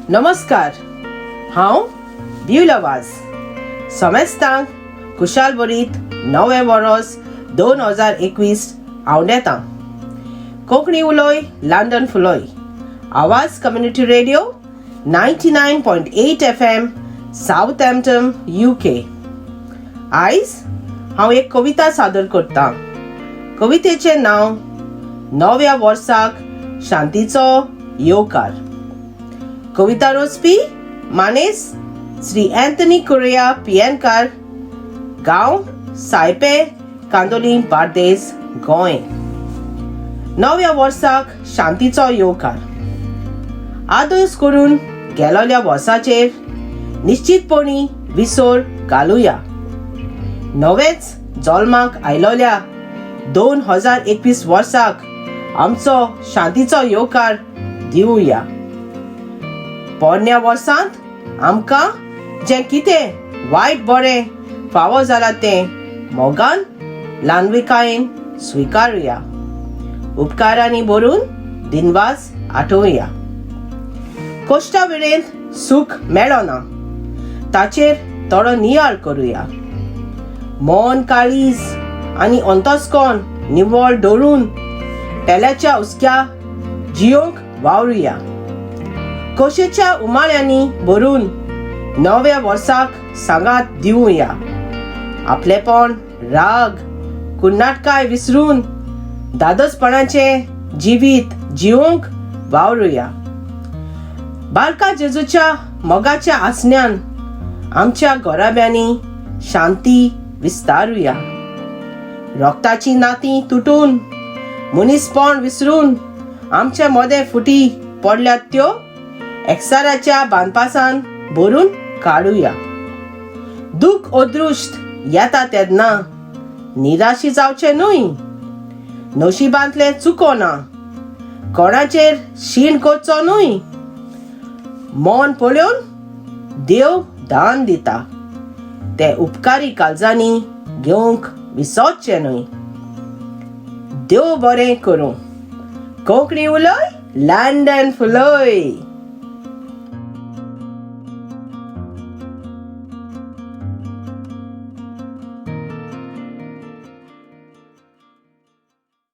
नमस्कार, हांव ब्युला वाज. समेस्तांक खुशाल बरीत नवें वरोस 2021 आंवडेतां. कोंकणी उलोय लंडन फुलोय. Awaaz community radio 99.8 FM, Southampton, UK. आयज हांव एक कविता सादर करतां. कवितेचें नांव नव्या वर्साक शांतीचो येवकार. कविता रचपी मानेस श्री अँथनी कुरिया पियेनकार, गांव सायपे, कांदोली, बार्देस, गोंय. नव्या वर्साक शांतीचो येवकार. आदोस करून गेलोल्या वर्साचेर निश्चितपणी विसर घालुया. नवेंच जल्माक आयलोल्या 2021 वर्साक आमचो शांतीचो येवकार दिवया. पोरण्या वर्सांत आमकां जें कितें वायट बरें फावो जालां तें मोगान ल्हानविकायेन स्विकारुया. उपकारांनी भरून दिनवास आठोवया. कश्टा वेळेंत सूख मेळना, ताचेर थोडो नियाळ करुया. मन, काळीज आनी अंतस्कोण निवळ दवरून पेल्याच्या हुस्क्या जियोंक वावरुया. खोशेच्या उमाळ्यांनी भरून नव्या वर्साक सांगात दिवया. आपलेपण, राग, कुन्नाटकाय विसरून दादोसपणाचें जिवीत जिवंक वावरुया. बालका जेजूच्या मोगाच्या आसण्यान आमच्या घराब्यांनी शांती विस्तारुया. रक्ताची नातीं तुटून, मनीसपण विसरून आमच्या मदें फुटी पडल्यात त्यो एकसाराच्या बांदपासान भरून काडुया. दूख अदृश्ट येता तेन्ना निराशी जावचें न्हय. नशिबांतलें चुको ना, कोणाचेर शीण करचो न्हय. मन पळोवन देव दान दिता, ते उपकारी काळजांनी घेवंक विसरचें न्हय. देव बरें करूं. कोंकणी उलय, लंडन फुलय.